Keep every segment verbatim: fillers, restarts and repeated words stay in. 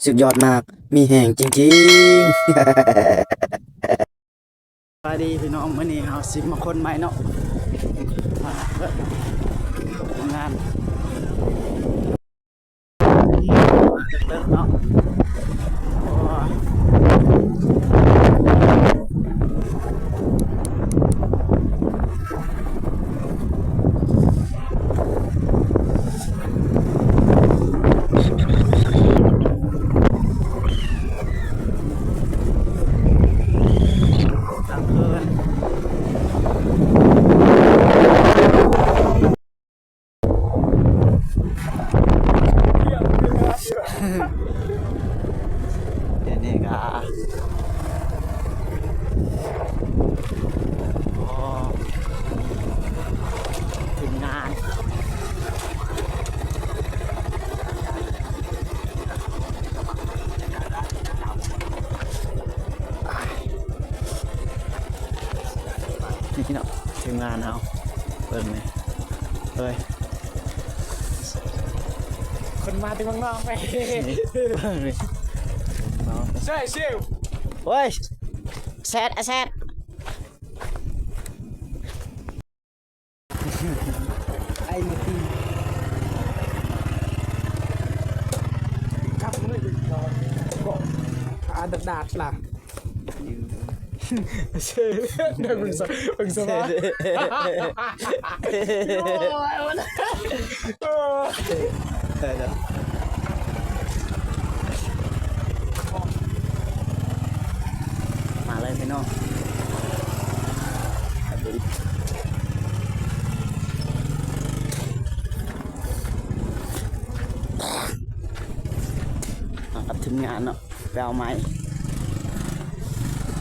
สุดยอดมาก มีแฮงจริงๆ สวัสดีพี่น้อง มื้อนี้เฮาสิมาคนใหม่เนาะ มาเบิ่งงาน มาเบิ่งเนาะ โอ้ กลางคืน เดี๋ยวนี้ก็ โอ้ ทีมงาน นี่เนาะ ทีมงานเฮา เบิ่งนี่ เฮ้ย คนมาแต่เมืองนอกไป นี่ เบิ่งนี่ เนาะ ใช่ ชิว เฮ้ย แซด อ่ะ แซด ไอ้มาตี ครับ ก็ อาดัดดาดล่ะ เดี๋ยวมึงสะ มึงสะ โอ้ย มาเลยพี่น้อง มากับทีมงานเนาะ ไปเอาไม้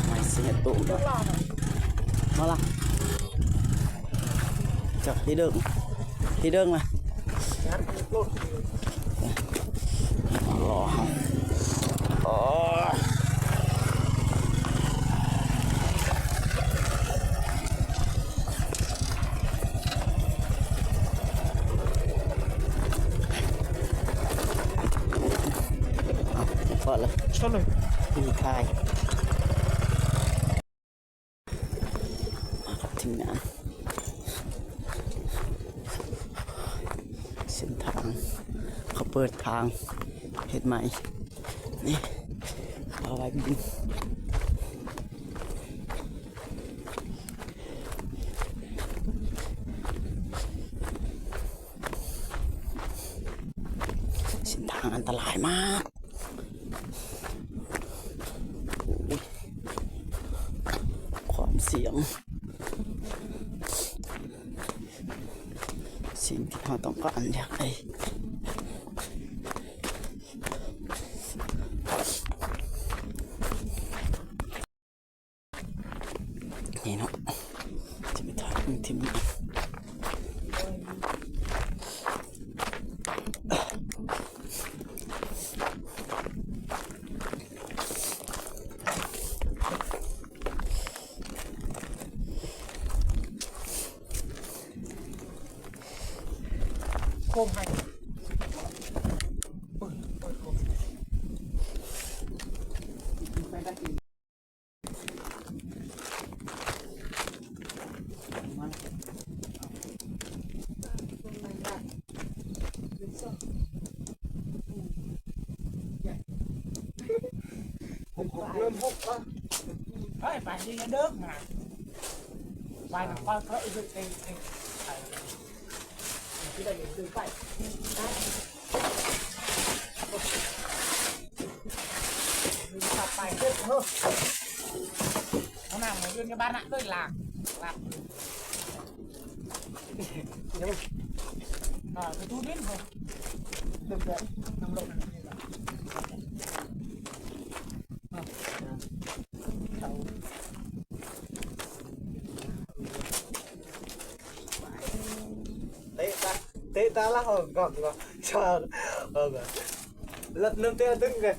ไม้เสียบตู้ก่อน มาละ จับที่เดิม ที่เดิมมา รอ โอ้ เอา พอแล้ว ชนเลย มีทาย มากับทีมงาน เส้นทาง เขาเปิดทาง เฮ็ดใหม่ นี่ เอาไว้บิน เส้นทางอันตรายมาก โอ้ย ความเสี่ยง สิ่งที่เราต้องการอยากได้ นี่เนาะ จะไปถ่ายรูปที่นี่ โคมให้ เริ่มหกแล้ว เฮ้ย ไปนี่ก็เดิมนะ ไปนำความเคราะห์อีกเอง เอง ที่ได้ยินคือไป ไปเถอะเนอะ เอาหนังมายื่นกับบ้านนะ ด้วยหลัง หลัง เดี๋ยว อ่า ไปดูดิ เดี๋ยว เดี๋ยว น้ำลง เตะตา เตะตาละ เอาก่อนดีกว่า ชา เอาก่อน แล้วน้ำเตะดึงเลย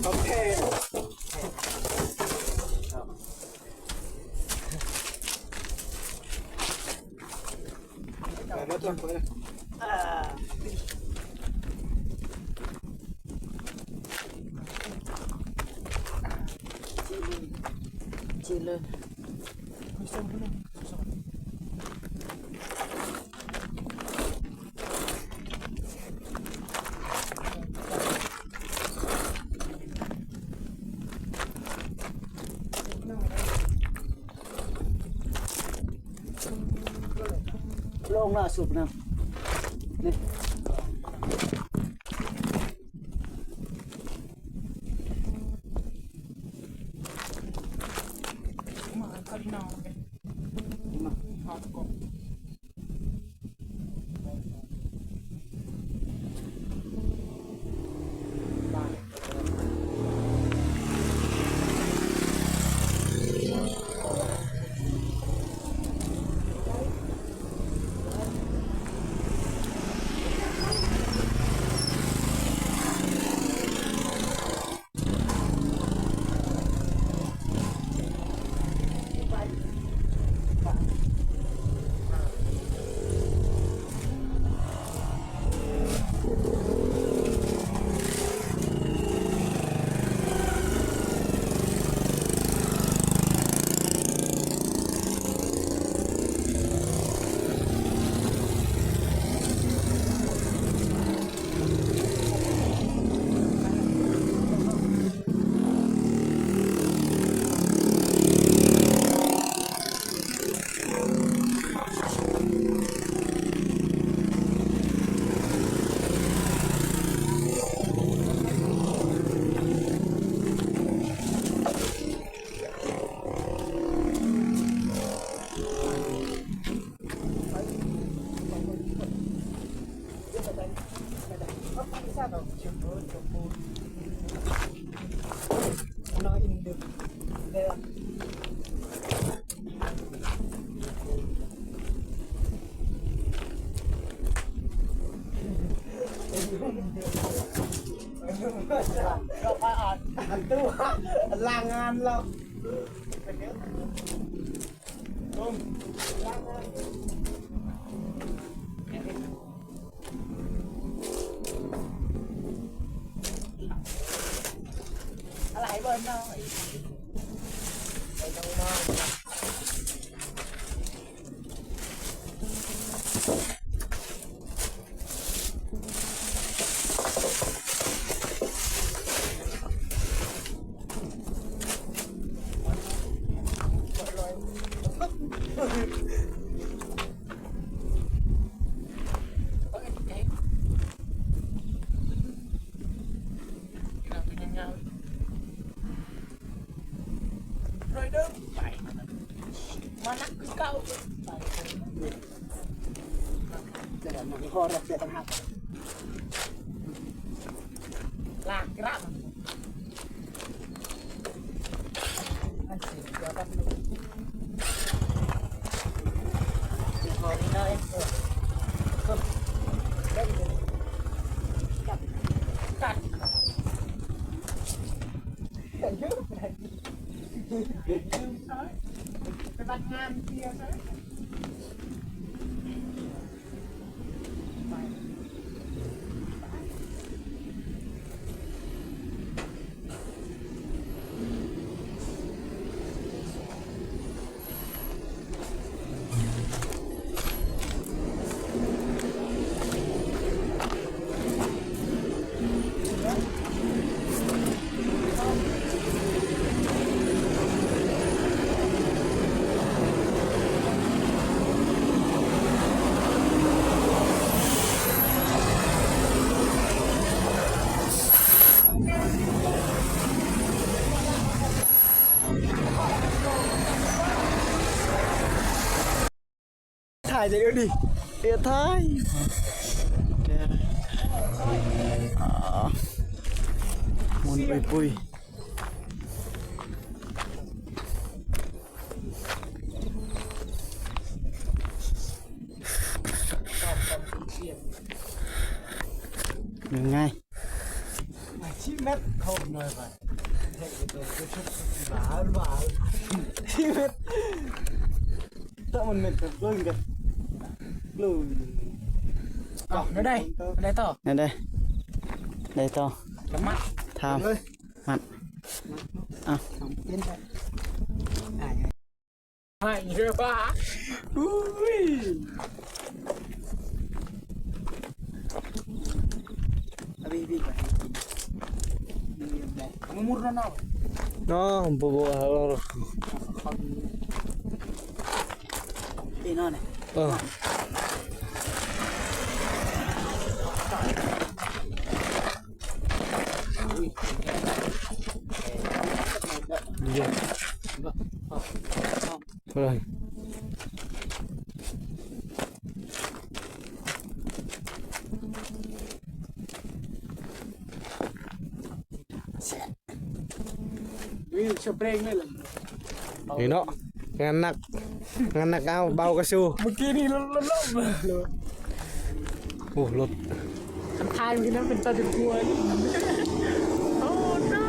โอเค ไปมา Long na, sup na. Ni. Langan lo. Mana kau? Kaya nang horok sa tangak. Lah, kira. Thai jadi ni. Ya, Thai. Ah. Mun pui-pui. Ngay. Chi mét không nói vậy. Bahar bahar. Chi mét. Tak mun mét tak glowing kan. Glowing. เอาได้ได้ต่อ นั่นได้ ได้ต่อ จะมัด ทำ เลย มัด อ่ะ ทำเป็นแบบ ให้เยอะป่ะ อุ้ย เอาไปวิ่งไป วิ่งไป มึงมุดแล้วเนาะ เนาะ บ่ บ่ เอา เอา เอา เอา นี่นอนเนี่ย เออ เฮ้ย นี่เนาะ งานหนัก งานหนักเอา เบากะสู้ เมื่อกี้นี่ล้มๆเลย โอ้ รถ คันท้ายมันก็นั่นเป็นตาจุดกลัวอยู่ โอ้ no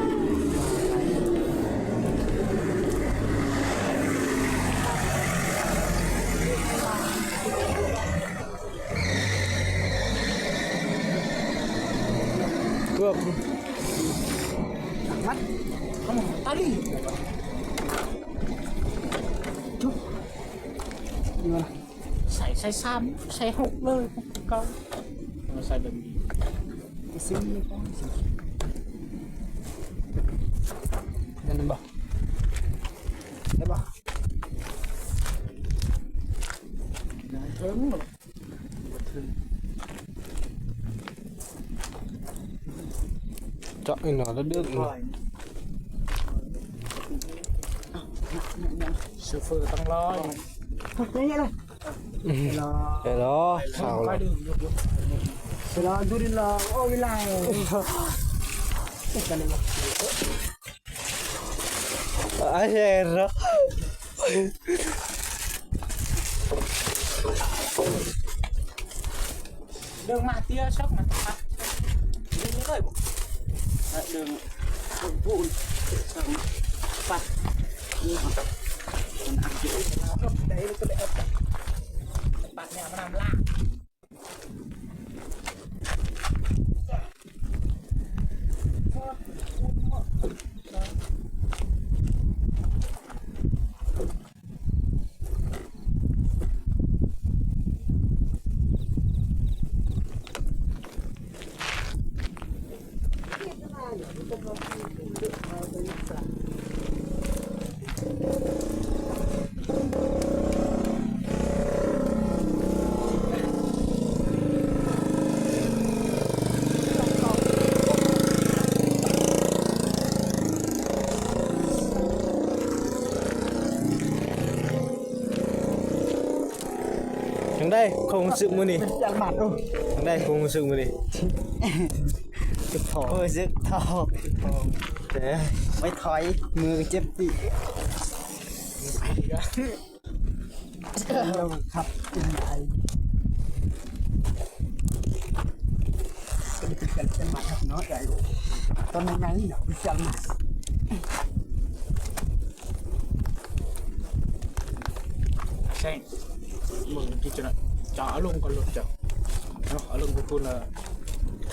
เกือบ มัด เอามาตัดดิ จุ๊บ นี่วะล่ะ ใส่ ใส่สาม ใส่หกเลย เก่า เอามาใส่แบบนี้ ไปซื้อนี่ก่อน นั่นบ่ ได้บ่ เทิงบ่ เจาะอีกหน่อยแล้วดึงหน่อย โชเฟอร์ต้องรอ นี่เลย เดี๋ยวรอ เดี๋ยวรอ ข่าว ค่อย ละ ดื่ม เดี๋ยวรอดูดิ รอ โอ้ เวลา กันเลย ไอ้เหี้ย เดินมาเตี้ยชอบมันปัด เดินเลยบ่ เดิน เดินปูน ปัด นี่ มันอักอยู่ ได้ ก็ได้ ปัดเนี่ย มันนำล่าง จั่งใด๋ความรู้สึกมื้อนี้ อยากหมัด โอ้ จั่งใด๋ความรู้สึกมื้อนี้ เจ็บท้อง โอ้ย เจ็บท้อง เด้อ ไม่ถอย มือเจ็บปีก เราขับเป็นไอ เป็นกันเป็นหมัดครับเนาะ ใหญ่ ตอนนั้นไงเนาะ เป็นกันหมัด ใช่ มึงที่จะนะ จะเอาลงก่อนรถจ้ะ เนาะ เอาลงกูพูดละ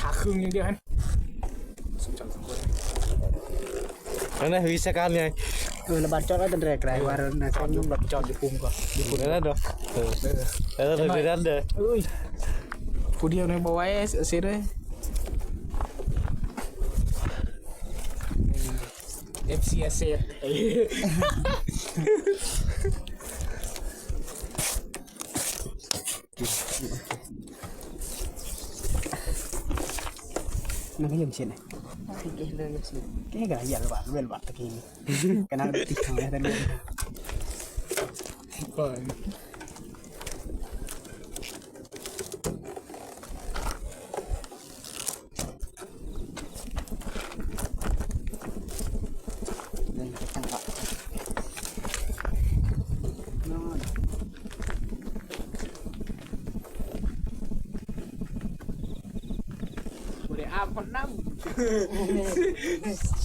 ขาครึ่งอย่างเดียวฮะ สนใจสักคน นั่นนะวิชาการไง เออ ระบาดจอดไว้ตั้งแต่ไกลว่าแล้วนะ จอดอยู่ จอดอยู่ปุ่มก่อน อยู่ปุ่ม นั่นนะเด้อ เออ เออ เออ เดี๋ยวนั่นเด้อ เอ้ย ผู้เดียวในบ่ไหว เสีย เสียเลย เอฟซี เสีย นั่นก็ยังเชียร์นะ โอเคเลย ยังเชียร์ แกก็อย่าหวานเวลหวานตะกี้นี่ ก็นั่งติดทางแล้วแต่เรื่อง ก่อน เล่นไปตั้งละ นอน บ่ได้อาบฮอดน้ำ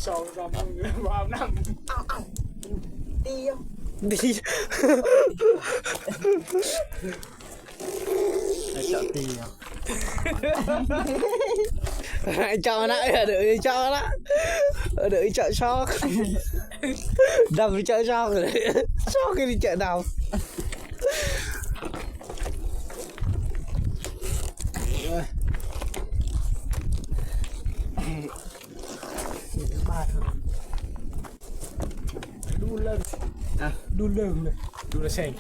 สองสามมื้อบ่อาบน้ำ เอ้า เอ้า เดียว ดี ไอ้เจ้าตีอ่ะ Cho nó, ờ, đừng cho nó. Ờ, đừng cho sót. Đâm cho sót rồi. Sót cái đi chợ đầu. Đu lơ. À, đu lơ. Đu lơ sen.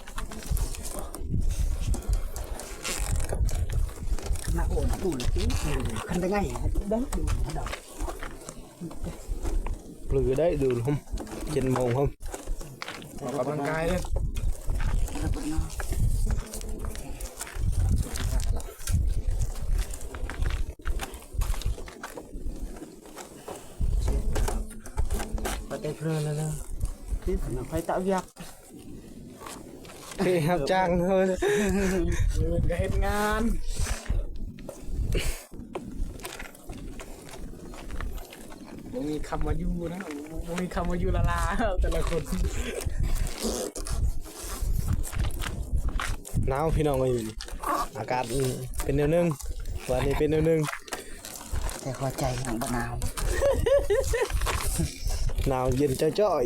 Nó ổn, đu lơ chứ. Khăn tay ngay. Đấy, đu lơ. ปลือได้ดูลม เจ็ดโมงครับ ออกกำลังกายเลย ไปเตะเพลินแล้วนะ ที่สนามไฟตะเวียก เฮ้ย รับจ้างเขาเลย เออ ก็เฮ็ดงาน บ่มีคำว่าอยู่นะ บ่มีคำว่าอยู่ละลา แต่ละคน หนาวพี่น้องเอ้ย อากาศ อืม เป็นแนวหนึ่ง วันนี้เป็นแนวหนึ่ง แต่หัวใจยังบ่หนาว หนาวเย็นจ้อย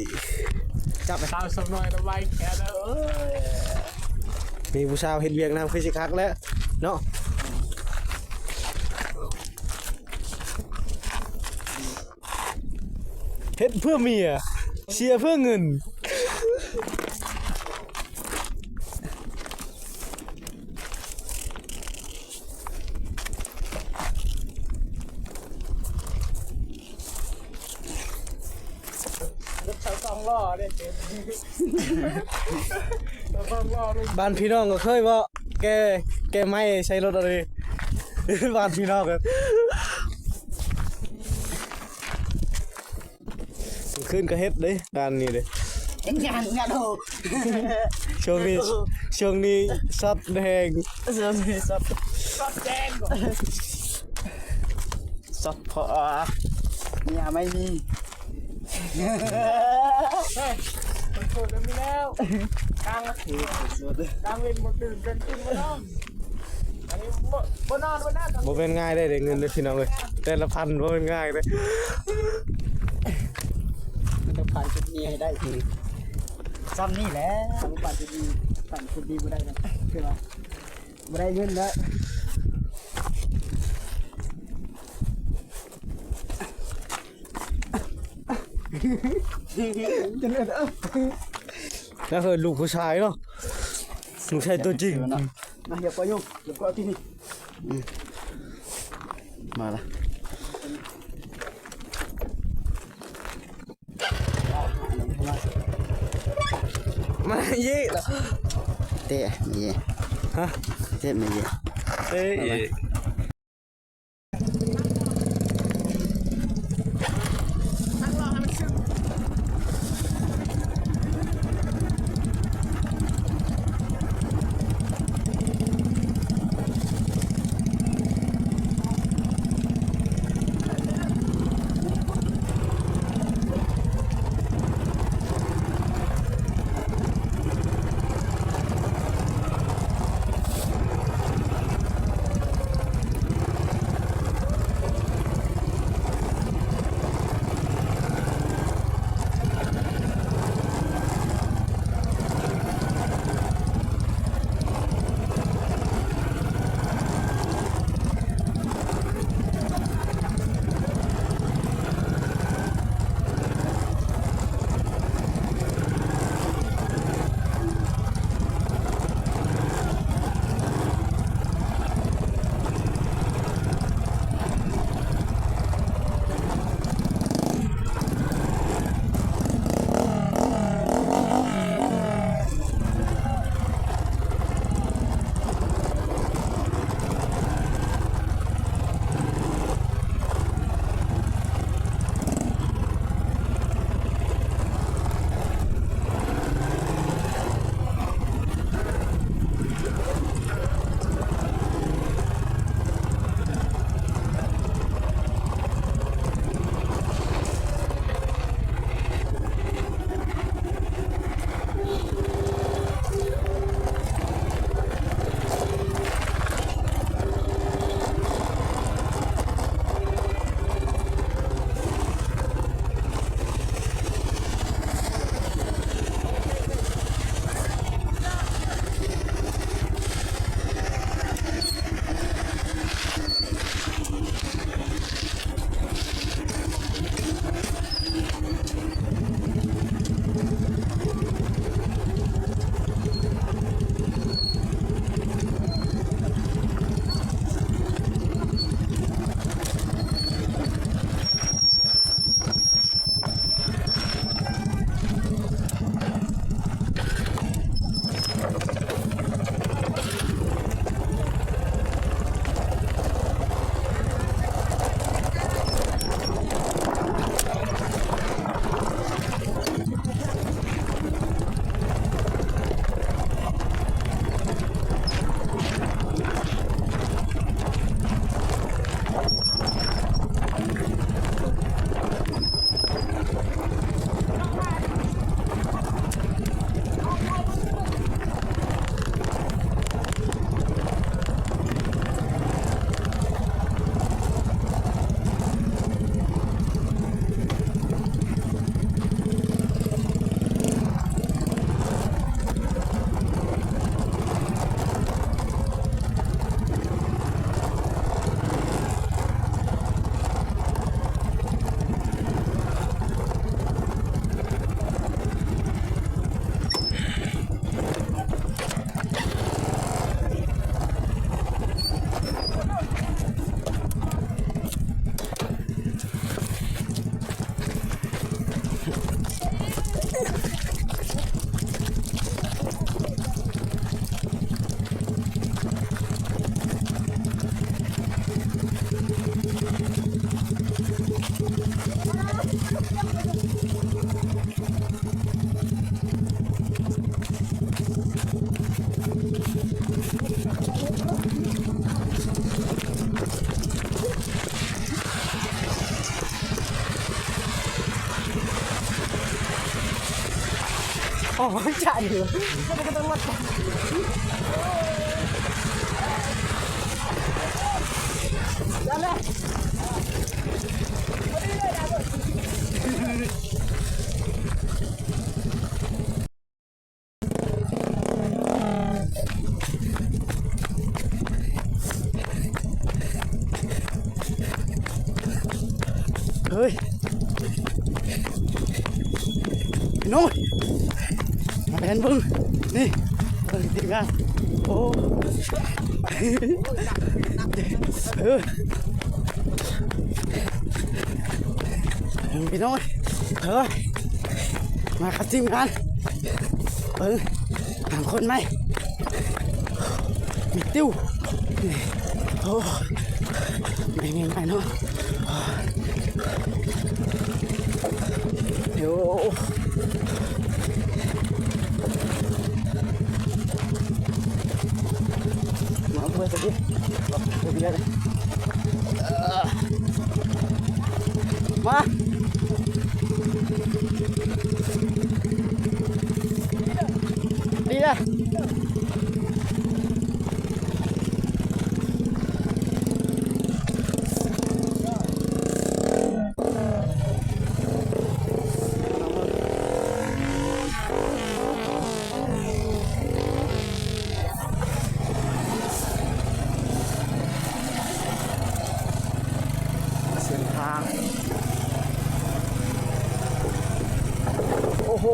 ๆ จับไปเท้าสมน้อยระบายแขนแล้ว เอ้ย มีผู้สาวเฮ็ดเวียกนำคือสิคักแล้วเนาะ เฮ็ดเพื่อเมีย เสียเพื่อเงิน รถเช่าสองล้อเนี่ยเจ๊ รถสองล้อเลย บ้านพี่น้องก็เคยบ่ แก แกไม่ใช้รถอะไร บ้านพี่น้องครับ ขึ้นก็เฮ็ดเด้ งานนี้เด้ งาน งานโห ช่วงนี้ ช่วงนี้ซอดแฮง ช่วงนี้ซอด ซอดแดงก่อน ซอดพอ เนี่ยไม่มี เฮ้ย มันเกิดแบบนี้แล้ว กลาง กลางเวรบ่ตื่น เกินตื่นบ่นอน อันนี้บ่ บ่นอน บ่นอน บ่เป็นง่ายได้เด้ เงินเด้อพี่น้องเอ้ย แต่ละพันบ่เป็นง่ายเด้ มันต้องผ่านจุดนี้ให้ได้ ซ้ำนี่แหละ บ่ผ่านจุดนี้ ผ่านจุดนี้บ่ได้นะ คือว่า บ่ได้เงินแล้ว จะเลิศเอ้า นั่นคือลูกผู้ชายเนาะ ลูกชายตัวจริง มา อย่าปล่อยยุ่ง อย่าปล่อยที่นี่ อืม มาละ มาเย่ละ เตะเย่ ฮะ เตะไม่เย่ เตะเย่ Oh, bocah dia. Ada ketemu. Jalan. Ui. Pinong. Makan, Bung. Nih. Bung, tinggal. Oh. Pinong. Oh. Makasih, man. Bung. Tangkot, mai. Mitiu. Oh. Ini, ini, anu. Yo. Maaf, Mas, tadi. Waktu biar. Ah. Ma. Iya. Sim hang. โอ้โห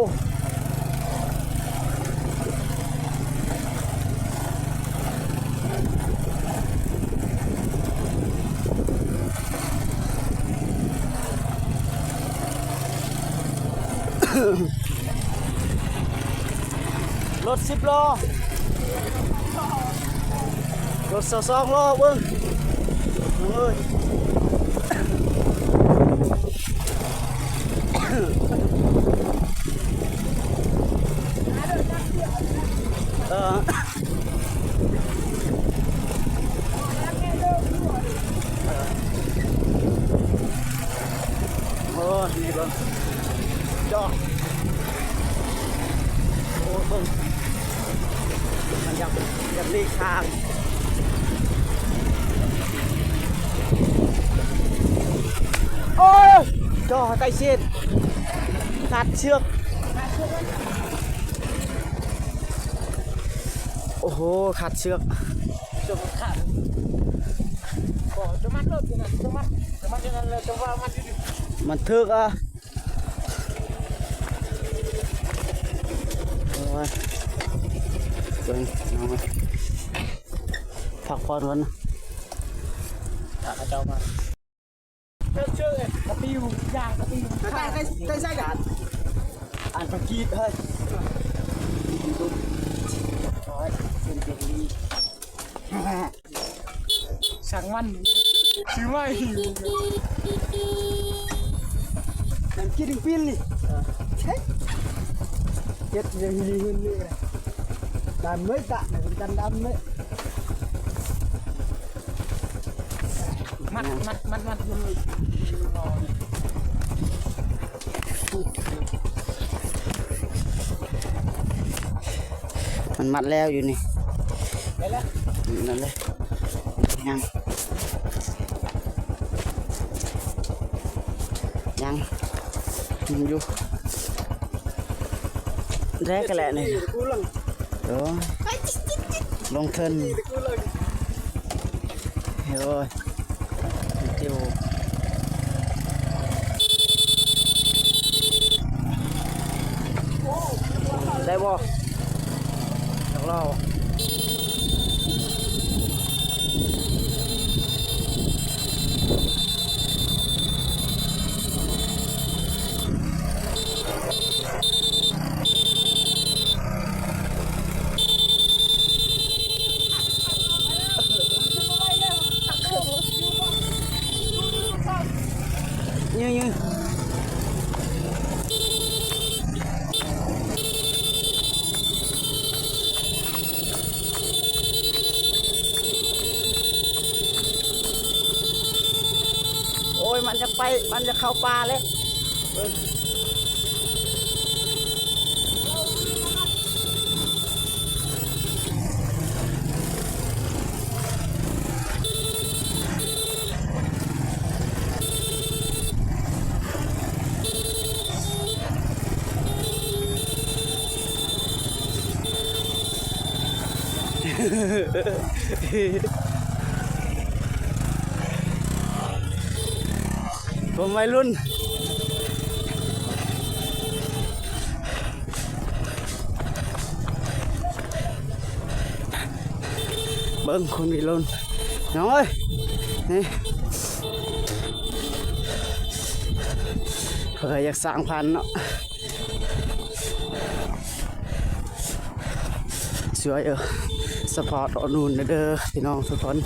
รถสิบล้อ รถสองล้อเบิ่ง เอ้ย เออ โอ้ นี่เบิ่ง จอด โอ้ เบิ่ง มันอยาก อยากหลีกทาง โอ้ย จอดใกล้ชิด ตัดเชือก โอ้โห ขาดเชือก เชือกมันขาด โอ้ จะมัดรถอยู่นะ จะมัด จะมัดอย่างนั้นเลย จะว่ามัดอยู่ดิ มันถึกอ่ะ โอ้ย เบิ่ง เอามา พักผ่อนก่อนนะ ถ้าเขาเจ้ามา กระปิว ยางกระปิว ได้ ได้ ได้ใช่กัน อ่านภาษาอังกฤษ เฮ้ย โอ้ย เป็นเด็กดี ช่างมัน ซื้อมาหิว น้ำกินปิ้นนี่ เฮ้ย เจ็ดยังมีเงินเลย ดำเลยตะ เป็นกันดำเลย มัด มัด มัด มัด มันมัดแล้วอยู่นี่ ได้แล้ว นั่นเลย ยัง ยัง มันอยู่ แรกกันแหละนี่ โอ้ ลงเทิน โอ้ย ติว ได้บ่ อยากลอง ยืนยืน โอ้ย มันจะไป มันจะเข้าป่าเลย เออ โอ้ กลุ่มวัยรุ่น เบิ่งคนวัยรุ่น น้องเอ้ย นี่ เขาก็อยากสร้างพันธุ์เนาะ ช่วยเออ support อุดหนุนเด้อพี่น้องทุกคน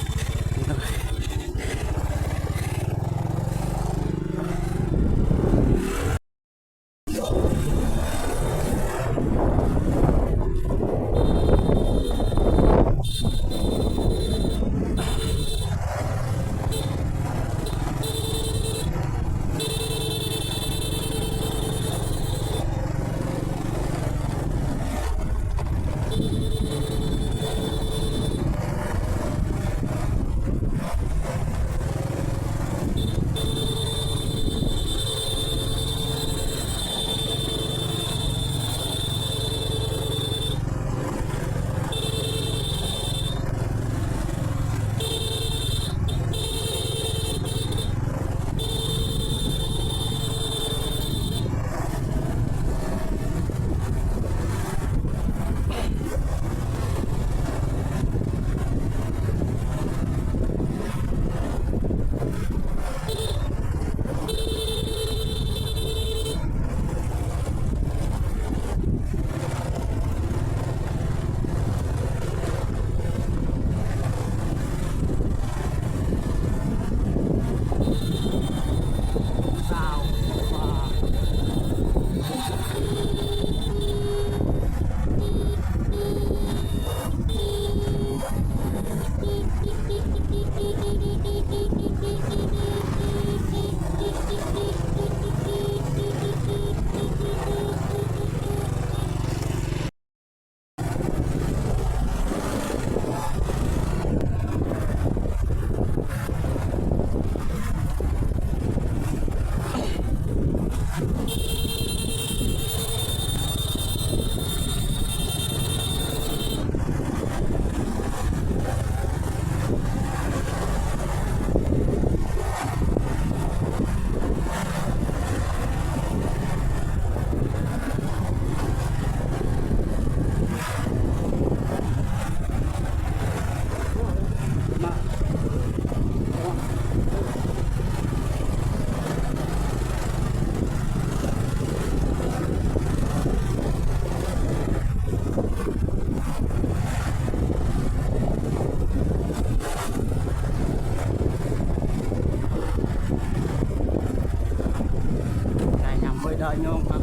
Đây nhằm với đôi nhôm hả?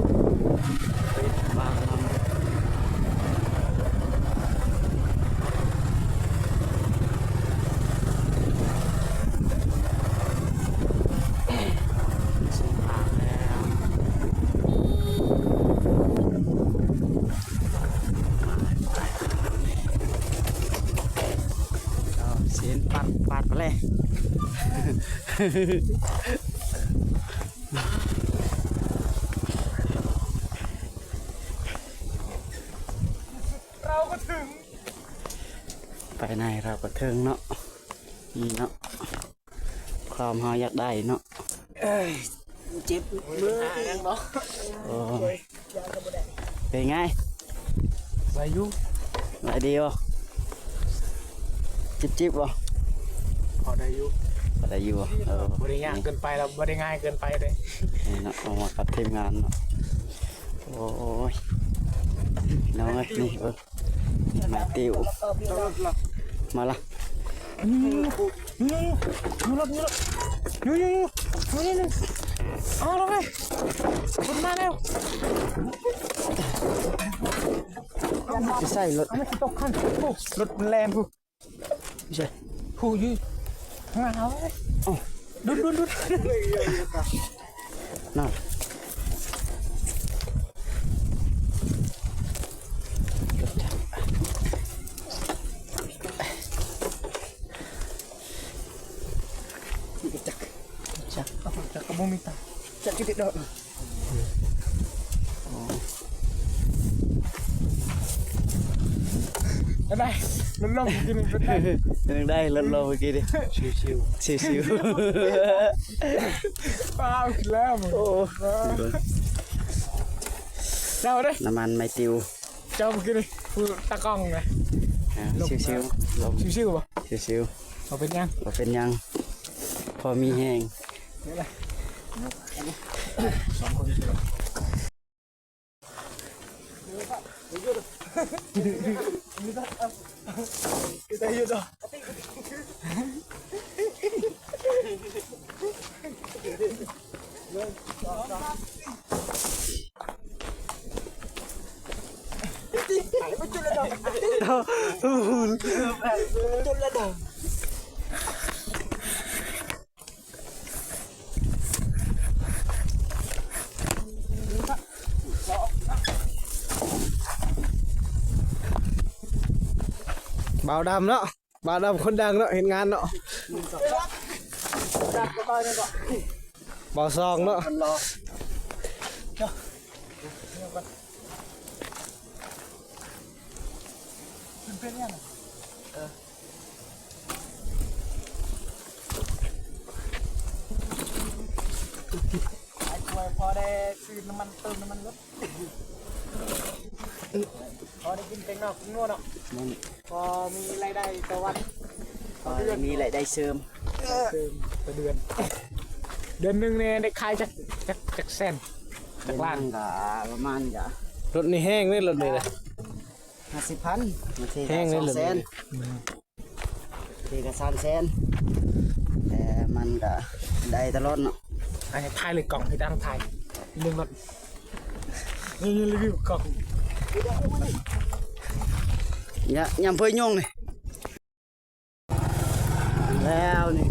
Ba lăm. Xin phạt nè. เอาเส้นปัดปัดไปเลย เราก็ถึง ไปไหนเราก็ถึงเนาะ นี่เนาะ ความเฮาอยากได้เนาะ เอ้ย เจ็บมือ โอ้ย เป็นไง ไหวอยู่ ไหวดีบ่ จิบจิบบ่ พอได้อยู่ พอได้อยู่บ่ เออ บ่ได้ยากเกินไปแล้ว บ่ได้ง่ายเกินไปเลย นี่เนาะ ออกมากับทีมงานเนาะ โอ้ย น้องเอ้ย นี่ เออ นี่ไม้ติว มาละ อยู่รถ อยู่รถ อยู่อยู่อยู่อยู่นี่นี่ เอาลงไป รถมาแล้ว จะใส่รถ เอาไม่ตกคัน โอ้ รถมันแรงพู้น ใช่ ผู้อยู่ข้างหน้าเอาเลย เอ้า ดุนดุนดุน นั่น จัก จัก จักกระบุงมีตา จักจุดเด็ดดอก อ๋อ ได้ลดลงกินเป็นได้ ยังได้ลดลงเมื่อกี้ดิ ชิวๆ ชิวๆ ป้าอีกแล้วมึง โอ้ เราเด้ น้ำมันไม่ติว เจ้าเมื่อกี้นี่คือตากล้องไง อ่า ลง ชิวๆ ลง ชิวๆ บ่ ชิวๆ บ่เป็นหยัง บ่เป็นหยัง พอมีแฮง นี่แหละ บ่าวดำเนาะ บ่าวดำคนดังเนาะ เห็นงานเนาะ บ่าวซองเนาะ ขายกล้วยพอได้ซื้อน้ำมัน เติมน้ำมันรถ พอได้กินแตงนอกกินงัวเนาะ พอมีรายได้ต่อวัน พอมีรายได้เสริม เติมต่อเดือน เดือนหนึ่งเนี่ยได้ขายจัก จัก จักแสน จักล้าน เดือนหนึ่งก็ประมาณก็ รถนี่แฮงเลย รถนี่นะ ห้าสิบพัน บางทีก็ แฮงเลย สองแสน รถนี่ บางทีก็สามแสน แต่มันก็ได้ตลอดเนาะ อันนี้ถ่ายเลยกล่องที่ตั้งถ่ายเรื่องรถ นี่รีวิวกล่อง เนี่ย ยำเพื่อยงนี่ แล้วนี่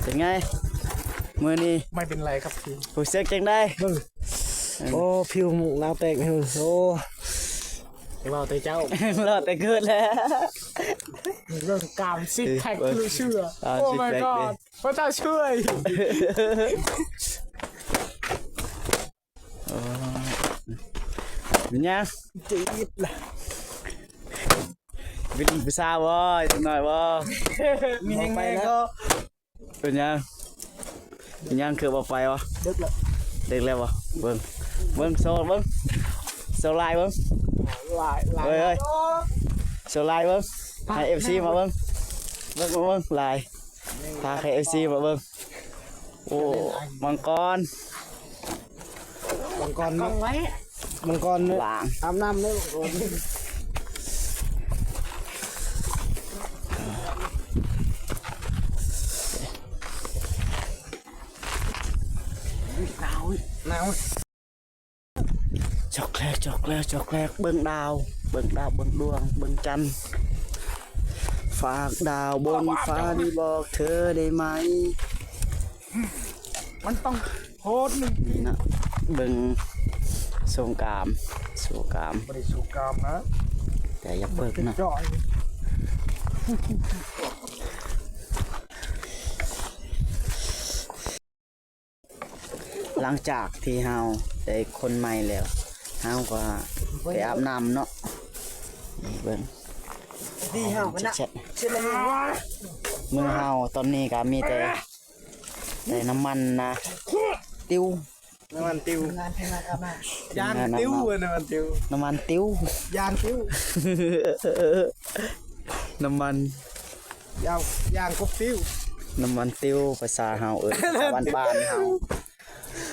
เป็นไง มื้อนี้ ไม่เป็นไรครับพี่ รู้สึกจังได๋ มึง โอ้ ผิวหมูหน้าแตกนี่ โอ้ เว้าแต่เจ้า รอดแต่เกิดแล้ว เรื่องกล้ามซิกแพค เออ ทะลุเชื่อ อ่า โอ้ my god พระเจ้าช่วย โอ้ เป็นหยัง จี๊ดละ เป็นผู้สาวบ่ จักหน่อยบ่ มีแฮงๆ ก็ เป็นหยัง เป็นหยังคือบ่ไปบ่ ดึกแล้ว ดึกแล้วบ่ เบิ่ง เบิ่งโชว์ เบิ่ง โชว์ลายเบิ่ง ลาย ลาย เฮ้ย เฮ้ย โชว์ลายเบิ่ง ให้ เอฟซี มาเบิ่ง เบิ่ง มาเบิ่ง ลาย พาให้ เอฟซี มาเบิ่ง โอ้ มังกร มังกร กล้องไว้ มังกร ล้าง อาบน้ำเลย มังกร หนาว หนาว จอกแคลก จอกแคลก จอกแคลก เบิ่งดาว เบิ่งดาว เบิ่งดวง เบิ่งจันทร์ ฝากดาวบนฟ้านี้บอกเธอได้ไหม มันต้องโพสต์หนึ่ง นี่นะ เบิ่งสงกรานต์ สงกรานต์ บ่ได้สงกรานต์นะ แต่อย่าเพิกนะ จ่อย หลังจากที่เฮาได้คนใหม่แล้ว เฮาก็ไปอาบน้ำเนาะ นี่เบิ่ง ที่เฮากันนะ เช็ดๆ เช็ดเลย มือเฮาตอนนี้ก็มีแต่ แต่น้ำมันนะ ติว น้ำมันติว งานทำงานอาบน้ ยางติวอะน้ำมันติว น้ำมันติว ำยางปิ้ว น้ำมัน ยางยางกบติว น้ำมันติวภาษาเฮาเอิ้นภาษาบ้านๆเฮา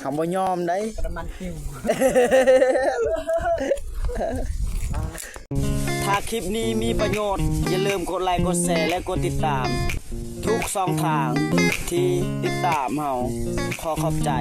เฮาบ่ยอมได้ น้ำมันปิ้ว ถ้าคลิปนี้มีประโยชน์ อย่าลืมกดไลค์กดแชร์และกดติดตาม ทุกช่องทางที่ติดตามเฮาขอขอบใจ